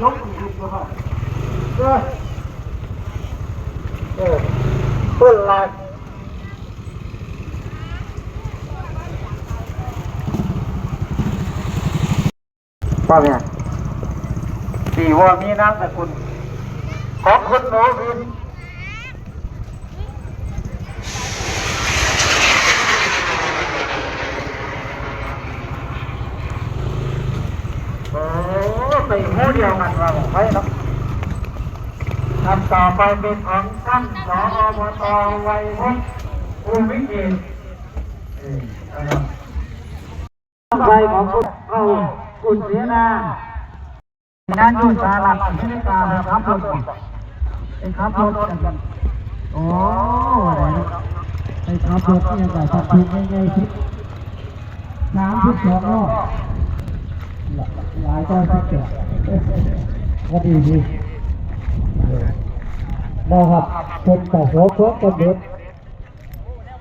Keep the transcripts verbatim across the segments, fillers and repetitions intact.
ยกขึ้นนะครับ เออ เออ เพิ่นลา ว่าไง ดีว่ามีนามสกุล ของคุณหนูวิน โอ้ ไปหมู่เดียวกันว่าของไผเนาะ อันต่อไปเป็นของท่าน ส อบ ต วัยวุฒิ ภูมิเกียรติ เออ นะครับ ไปของคุณ เอ้า คุณเสนา งานอยู่สหรัฐอเมริกา ไปขับรถ ไปขับรถกัน โอ้ อะไรนะ ไปขับรถเนี่ยก็ตัดทุนง่ายๆสิ สามสิบสองรอบ หลายก็สิบเจ็ด พอดีดี เออ นะครับ เป็นแต่หัวโค้งกันเด็ด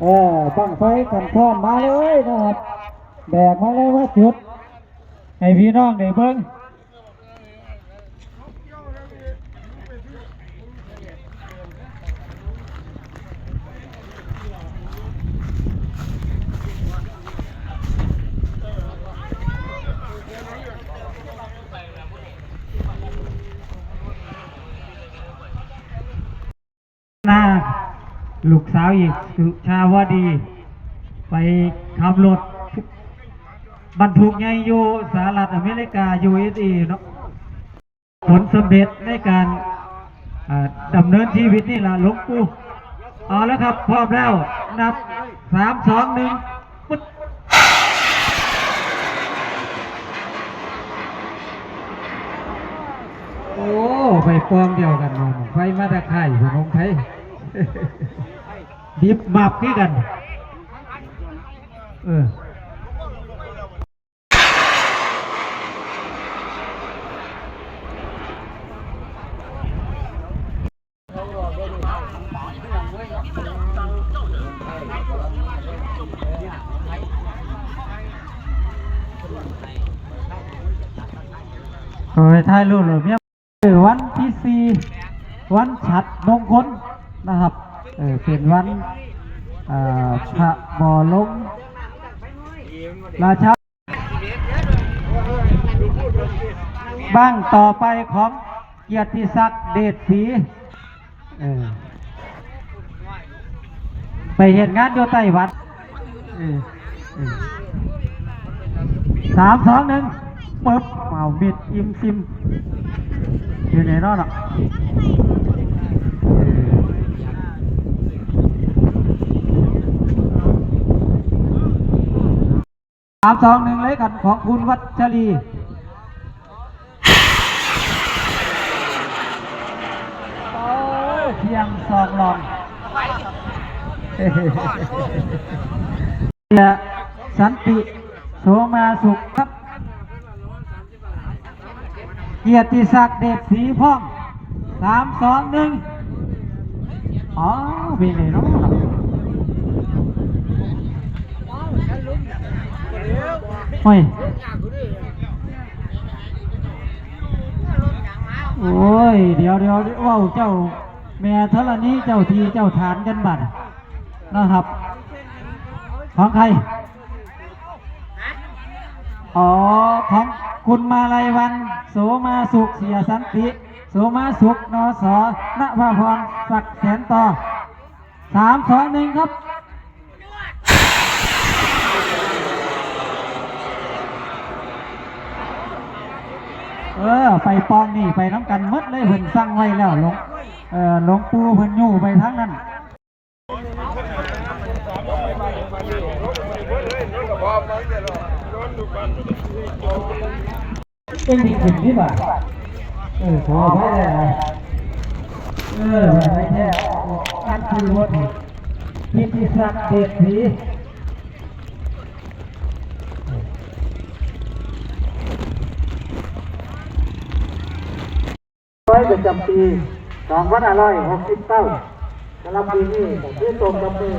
เออ บั้งไฟขันพร้อมมาเลยนะครับ แบกมาเลยว่าจุด ให้พี่น้องได้เบิ่ง นา ลูกสาวอีก สุชาวดี ไปขับรถบรรทุกใหญ่อยู่สหรัฐอเมริกา ยูเอสเอ เนาะ ผลสำเร็จในการ อ่า ดำเนินชีวิตนี่ล่ะ หลวงปู่ เอาแล้วครับ พร้อมแล้ว นับ สาม สอง หนึ่ง ปึ๊ด โอ้ ไปปองเดียวกันเนาะ ไฟมาแตะไคร้ พนมไพร ดิบบับคือกัน เออ โอ้ย ถ่ายรูปเลยเมีย เออ วันที่สี่ วันฉัตรมงคลนะครับ เออ เป็นวัน เอ่อ พระบรมราชา บั้งต่อไปของเกียรติศักดิ์เดชศรี เออ ไปเฮ็ดงานอยู่ไต้หวัน เออ เออ สาม สอง หนึ่ง ปึ๊บ เอามิดอิ่มซิม อยู่ไหนเนาะเนาะ เออ สาม สอง หนึ่ง เลยกัน ของคุณวัชรี โอ้ย เพียงสองลอง และสันติ โสมาสุขครับ เกียรติศักดิ์เดชศรีพร้อม สาม สอง หนึ่ง อ๋อ เป็นไงเนาะ โอ้ย โอ้ย เดี๋ยว เดี๋ยว เว้าเจ้า แม่ธรณีเจ้าที่เจ้าทานกันบัดนะครับ ของใคร อ๋อ ของคุณมาลัยวัน โสมาสุข เสียสันติ โสมาสุข นส นภาพร ศักดิ์แสนต่อ สาม สอง หนึ่ง ครับ เออ ไปปองนี่ ไปน้ำกันหมดเลย เพิ่นสั่งไว้แล้ว หลวง เอ่อ หลวงปู่เพิ่นอยู่ไปทางนั้น เป็นที่ขึ้นที่บ่า เออ ขออภัยเลยนะ เออ ไม่แท้ อันคือว่าผิด กิตติศักดิ์เดชศรี ไว้ประจำปี สองพันห้าร้อยหกสิบเก้า สำหรับปีนี้ก็คือตรงกับปี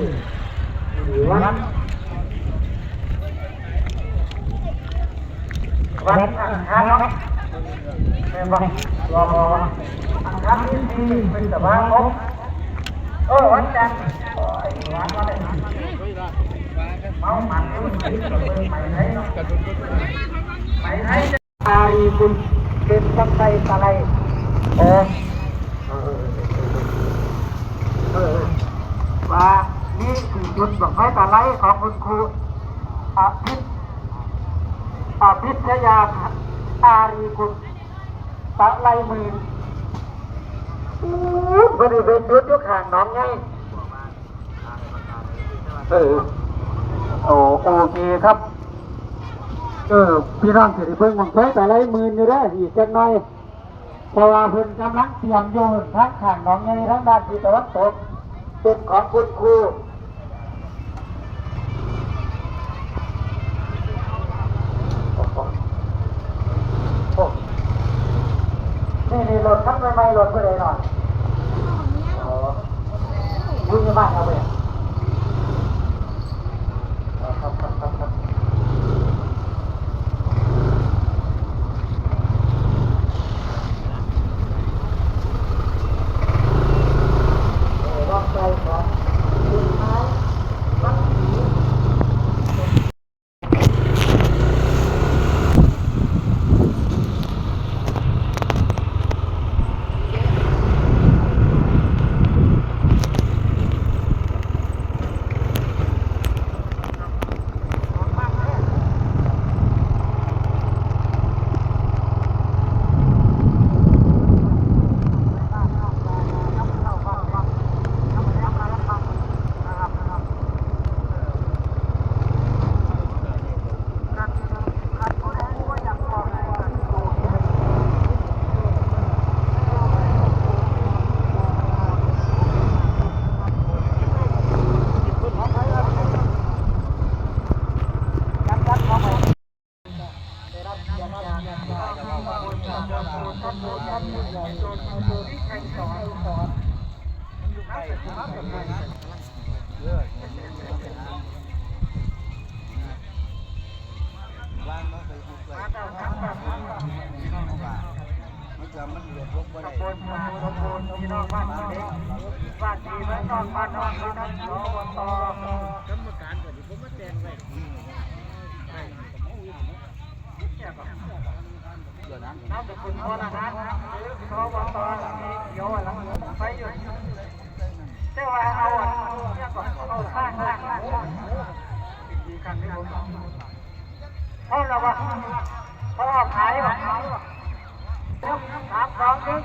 วัน วันอังคารเนาะ แม่นบ่ รอ รอ อังคารที่สี่พฤษภาคม เออ วันจันทร์ โอ้ย วัน วันอะไรนะ เมามัน เออ ไปไทยเนาะ ไปไทย อารีบุญเป็นบั้งไฟตะไล โอ้ เออ เออ ว่านี่คือจุดบั้งไฟตะไลของคุณครูอาทิตย์ อาทิตยา อารีบุญ ตะไลหมื่น อู้ เพิ่นได้ไปจุดอยู่ข้างหนองไง เออ โอ้ โอเคครับ เออ พี่น้องสิได้เบิ่งบั้งไฟตะไลหมื่นอยู่เด้อ อีกจักหน่อย เพราะว่าเพิ่นกำลังเตรียมอยู่ทางข้างหนองไง ทางด้านทิศตะวันตก เป็นของคุณครู โอ้ นี่ นี่รถคันใหม่ๆ รถผู้ใดหน่อย อ๋อ วิ่งมากครับเว้ย ครับ ครับ ครับ ครับ ครับ โอ้ วางใจครับ สุดท้าย วัดศรีแต่ว่าเอาอันเนี่ยก่อน เอาข้างล่าง เพราะระวัง เพราะว่าขายแบบสามสองหนึ่ง